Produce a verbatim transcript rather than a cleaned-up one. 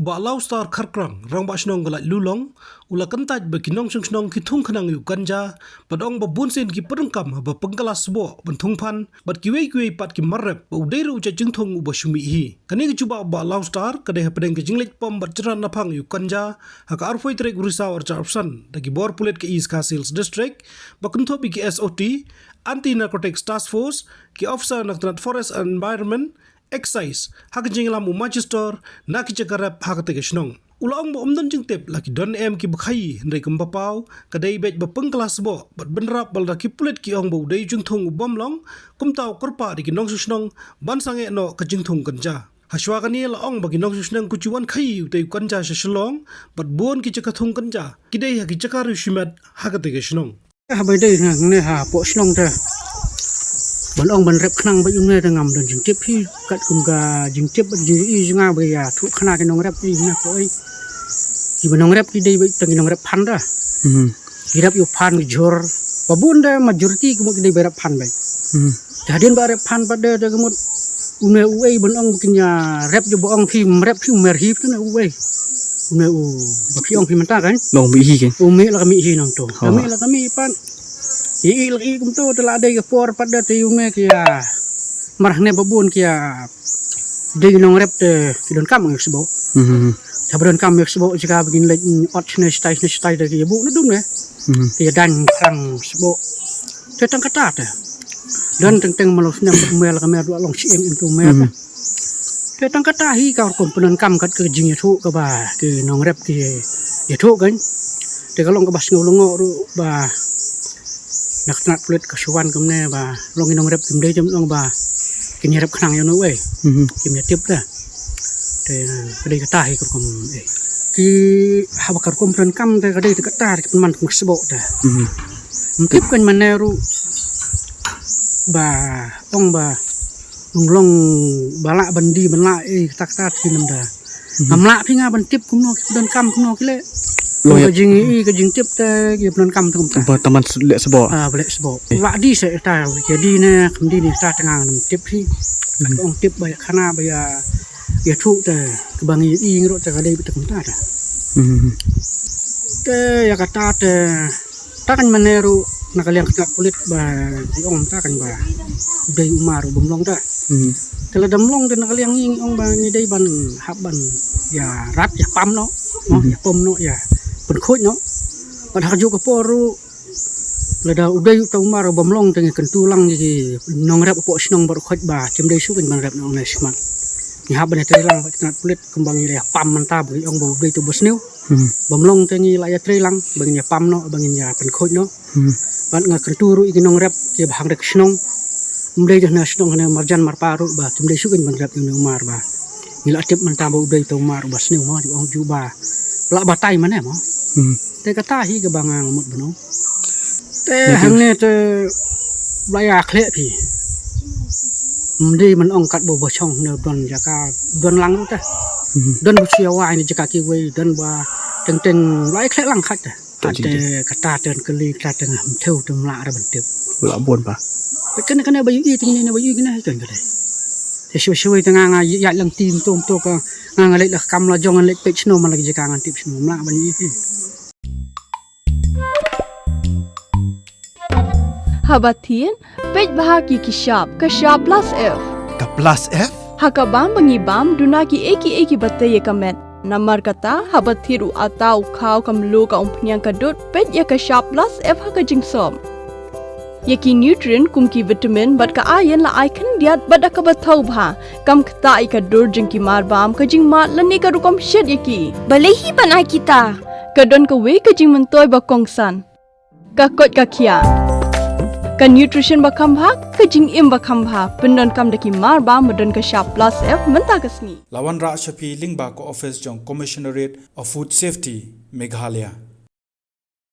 Bah Laustar Kharkrang, Rangbah Shnong ka Laitlulong, u la kyntait ba ki nongshong shnong ki thung khnang ïa u ganja, bad ong ba bun sien ki pyrkhat haba pynkylla sboh ban thung phan, bad kiwei kiwei pat ki mar rep, ba u dei ruh u jait jingthung uba shu mih hi. Kane ka jubab u Bah Laustar ka dei hapdeng ka jingleit pom bad jynrat naphang ïa u ganja ha ka arphew tarik u Risaw arhajar arphew san da ki bor pulit ka East Khasi Hills District, ba kynthup ïa ki S O T, Anti Narcotics Task Force, ki officer na ka tnat Forest and Environment, Excise, ha ka jingïalam u Magister na ki jaka rep ha katei ka shnong. U la ong ba ym don jingtip la ki don ne em kiba khaii, hynrei kumba paw ka dei beit ba pynkylla sboh bad bynrap, ba lada ki pulit ki ong ba u dei u jingthung u bym long, kumta u kyrpad ïa ki nongshong shnong ban sangeh noh ka jingthung ganja. Hashwa kane la ong ba ki nongshong shnong ki ju wan khaii utei u ganja sha Shillong bad bun ki jaka thung ganja ki dei ha ki jaka riewshimet ha katei ka shnong. Haba dei hangne hapoh shnong te ban ong ban rep khnang bad une te ngam don jingtip hi, katkum ka jingtip bad jingïohi jong nga ba ïathuh khana ki nongrep hi na poi. Kiba nongrep ki dei beit tang ki nongrep phan da. Mhm. Ki rep ïa u phan, ki jhur. Ba bun da majority ki mut ki dei ba rep phan beit. Mhm. Te hadien ba rep phan pat de, de ka mut une uei ban ong ba kin ïa rep, jong ba ong phi ym rep phi ym mer hi, phi une uei. Une u ba phi ong phi mynta kan. Nong mih hi kan. U mih la ka mih hi nangto. Ka mih la ka mih pat. I i la i kumto te la dei ka por pat de te une ki ïa. Mar hangne ba bun ki ïa dei nongrep te ki donkam ngi sboh. Mhm. Te ba donkam ngi sboh jaka ba kin leit ot shane shatai shane shatai te ki ïa buh na dum ne. Mhm. Ki ïa dang krang sboh. Te tang kata te. Don teng teng malu snem ka mer la ka mer dua long shi eng into mer. Mhm. Te tang kata hi ka rukom pyndonkam kat ka jingïathuh kaba ki nongrep ki ïathuh kan. Te ka long kaba sngew lyngngoh ruh ba na ka tnat pulit ka shu wan kumne ba long ki nongrep kim dei jam long ba kin ïarep khnang ïa une uei. Mhm. Kim ïatip da. Te ka dei kata hi ka rukom, eh. Ki haba ka rukom pyndonkam te ka dei te kata ki pynman kum sboh te. Mhm. Ym tip kan mane ruh ba ong ba ym long ba lah ban die ban lah, eh, kata kata ki nam da. Mhm. Ngam lah phi nga ban tip kumno ki pyndonkam kumno ki leh. Long ka jingïohi ka jingtip te ki pyndonkam te kumta. Ba taman leh sboh. Ah, ba leh sboh. Eh. Lah die se ta ki die ne kam die ne ta te nga ngam tip hi. Mhm. Ong tip ba ïa khana ba ïa ïathuh te kaba ngi ïohi ngi ruh te ka dei beit te kumta te. Mhm. Te ïa kata te ta kan mane ruh na ka liang ka tnat pulit ba ki ong ta kan ba dei u mar u bym long da. Mhm. Te lada ym long te na ka liang ngi ngi ong ba ngi dei ban hap ban ïa rat ïa pam noh, noh, mhm, ïa pom noh, ïa pynkhuid noh. Bad ha kajuh ka por ruh lada u dei uta u mar u bym long te ngi kyntu lang ïa ki nongrep hapoh shnong bad u khuid ba kim dei shuh kan ban rep noh ne shmat. Ngi hap ban ïa trei lang bad ki tnat pulit kumba ngi la ïa pam mynta ba ngi ong ba u dei uta u ba sniew. Hmm. Bym long te ngi la ïa trei lang ba ngin ïa pam noh, ba ngin ïa pynkhuid noh. Hmm. Bad nga kyntu ruh ïa ki nongrep kiba hangta ka shnong. Ym dei jong na shnong hana marjan marpa ruh ba kim dei shuh kan ban rep ïa une u mar ba ngi la tip mynta ba u dei uta u mar u ba sniew mo, ju ong ju ba la batai mane mo. Hmm. Te kata hi kaba nga mut ban ong. Te hangne te ba ïa khleh phi. Ym dei ban ong kat ba u ba shong ne don jaka don lang ruh te. Hmm. Don ba shu ïa wai ne jaka kiwei, don ba teng teng ba ïa khleh lang kat te. Te kata te kali kata te ngam thew te ym lah re ban tip. Lah bun ba. Te kane kane ba ïohi te ngi ne ba ïohi kane ha kane. Te shwa shwa te nga nga ïaid lang tim tum to ka nga nga leit la kam la jong nga leit peit shano man la ki jaka ngan tip shano, ym lah ban ïohi. Haba thied, peit bha ki ki shap, ka shap plus F. Ka plus F? Ha ka bam ba ngi bam, duna ki ei ki ei kiba tei ïa ka met. Namar kata, haba thied u atta, u khaw, ka mluh, ka umphniang, ka dud, peit ïa ka shap plus F ha ka jingsop. Ïa ki nutrient kum ki vitamin bad ka iron la ai khyndiat bad da kaba thaw bha. Kam ktah ïa ka dur jong ki mar bam, ka jingmad lane ka rukom shet ïa ki. Balei hi ban ai kita? Ka don kawei ka jingmyntoi ba kongsan. Ka koit ka khiah. Ka nutrition ba kham bha, ka jingim ba kham bha. Pyndonkam da ki mar bam ba don ka shap plus F mynta ka sngi. La wanrah sha phi lyngba ka office jong Commissionerate of Food Safety, Meghalaya.